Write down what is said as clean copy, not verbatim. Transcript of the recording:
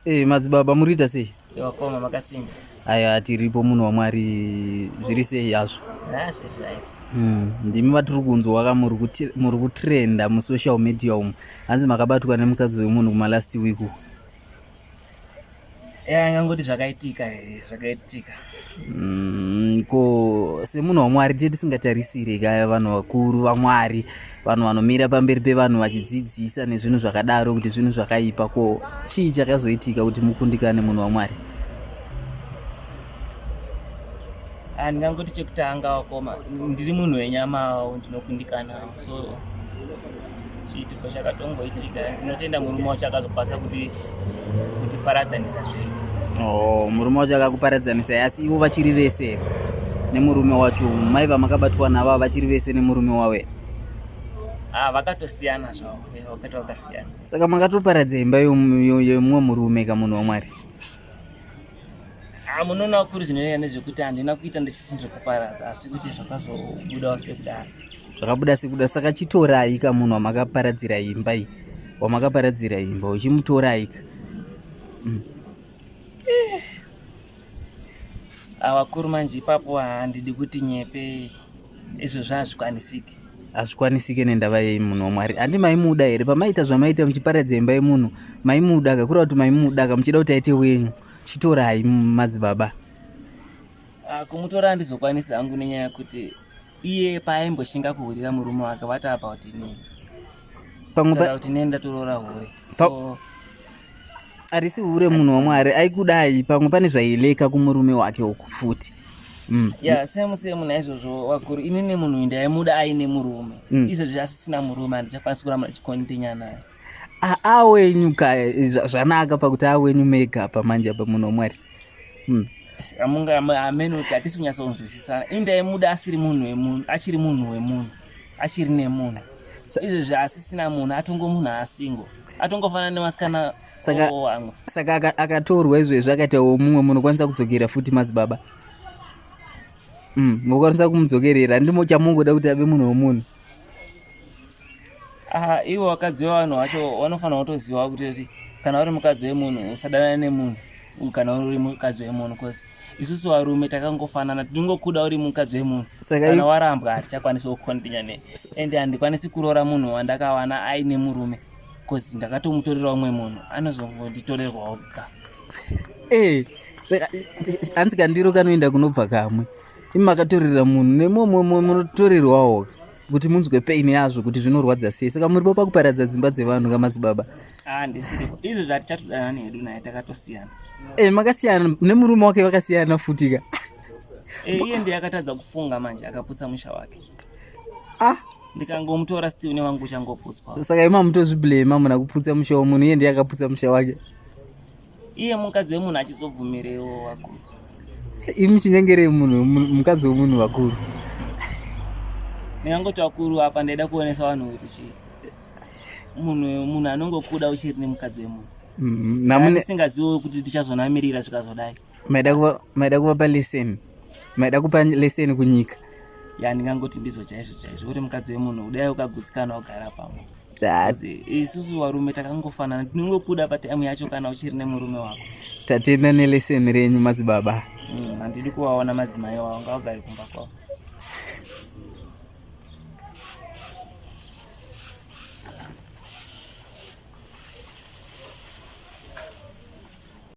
Eh, madzibaba muriita sei? Wakoma makasimba. Aya tiripo munhu waMwari zviri sei hazvo? Ah, zviri right. Ndimi vatiri kunzwa ka muri kutrenda musocial media umu. Hanzi makabatwa nemukadzi wemunhu kuma last week uku. Ya, ngangoti zvakaitika eh, zvakaitika. Ko semunhu waMwari tiye tisingatarisire ka vanhu vakuru vaMwari vanhu vanomira pamberi pevanhu vachidzidzisa nezvinhu zvakadaro kuti zvinhu zvakaipa ko chii chakazoitika kuti mukundikane munhu waMwari? Ah, ndingangoti chekutanga wakoma ndiri munhu wenyamawo ndinokundikanawo so chiitiko chakatongoitika ndinotenda murume wacho akazokwanisa kuti kutiparadzanisa zvedu. Oh, murume wacho akakuparadzanisa asi ivo vachiri vese nemurume wacho mai vamakabatwa navo vachiri vese nemurume wavo here? Ah, vakatosiyana zvavo eh, vakati vakasiyana. Saka makatoparadza imba yomumwe murume kamunhu waMwari? Ah, munoona kuri zvinoenderana nezvekuti handina kuita ndichiti ndiri kuparadza asi kuti zvakazobudawo sekudaro. Zvakabuda sekuda saka chitorai ka munhu wamakaparadzira imba iyi wamakaparadzira imba uchimutorai ka. Ah, vakuru manje ipapo handidi kuti nyepe izvozvo hazvikwanisiki. Hazvikwanisike nendava yei munhu waMwari? Handi maimuda here pamaita zvamaita muchiparadza imba yemunhu maimuda ka kureva kuti maimuda ka muchida kuti aite wenyu chitorai madzibaba. Ah, kumutora handizokwanisi hangu nenyaya yekuti iye paaimboshinga kuhurira murume wake what about inini? Pamwe Taura kuti inini ndatoroora hure so harisi hure munhu waMwari aikudai pamwe pane zvaileka kumurume wake uku futi. Ya same same naizvozvo vakuru inini munhu uyu ndaimuda aine murume. Izvozvi asisina murume handichakwanisi kuramba ndichikontinya naye. Awenyu ka zvanaka pakuti awenyu mega apa manje apa munhu waMwari. Amunga amene kuti hatisi kunyatsonzwisisana. Ini ndaimuda asiri munhu wemunhu, achiri munhu wemunhu, achiri nemunhu. Izvozvi asisina munhu, atongo munhu asingo. Atongofanana nevasikana vamwe. Saka akatorwa izvezvi akaita mumwe munokwanisa kudzokera futi madzibaba. Munokwanisa kumudzokerera ndimo chamungoda kuti ave munhu wemunhu. Ah, ivo vakadzi vevanhu vacho vanofanira kutoziva kuti kana uri mukadzi wemunhu usadanana nemunhu kana uri mukadzi wemunhu cause isusu varume takangofanana tinongokuda uri mukadzi wemunhu kana warambwa hatichakwanisi kukontinya ne and handikwanisi kuroora munhu wandakawana aine murume cause ndakatomutorera umwe munhu anozongonditorerwawo ka. Eh, saka hanzi kandiro kanoenda kunobva kamwe imi makatorera munhu nemomo munotorerwawo kuti munzwe pain yazvo kuti zvinorwadza sei saka muripo pakuparadza dzimba dzevanhu kamadzibaba. Ah, ndisiripo izvo zvatichatodanana hedu naye takatosiyana. Eh, makasiyana nemurume wake vakasiyana futi ka. Eh, iye ndiye akatadza kufunga manje akaputsa musha wake. Ah, ndikangomutora still newangu uchangoputswa. Saka imi hamutozviblame muna kuputsa musha wemunhu iye ndiye akaputsa musha wake. Iye mukadzi wemunhu achizobvumirewo vakuru. Imi muchinyengerei munhu mukadzi wemunhu vakuru. Ndingangoti vakuru apa ndaida kuonesa vanhu kuti chii. Munhu anongokuda uchiri nemukadzi wemunhu. Ndisingazivi kuti tichazonamirira zvikazodai. Maida kuvapa lesson. Maida kupa lesson kunyika. Ya ndingangoti ndizvo chaizvo chaizvo uri mukadzi wemunhu kudai ukagutsikana ugara pamwe. Isusu varume takangofanana tinongokuda patime yacho kana uchiri nemurume wako. Tatenda nelesson renyu madzibaba. Handidi kuvaona madzimai wavo ngavagare kumba kwavo.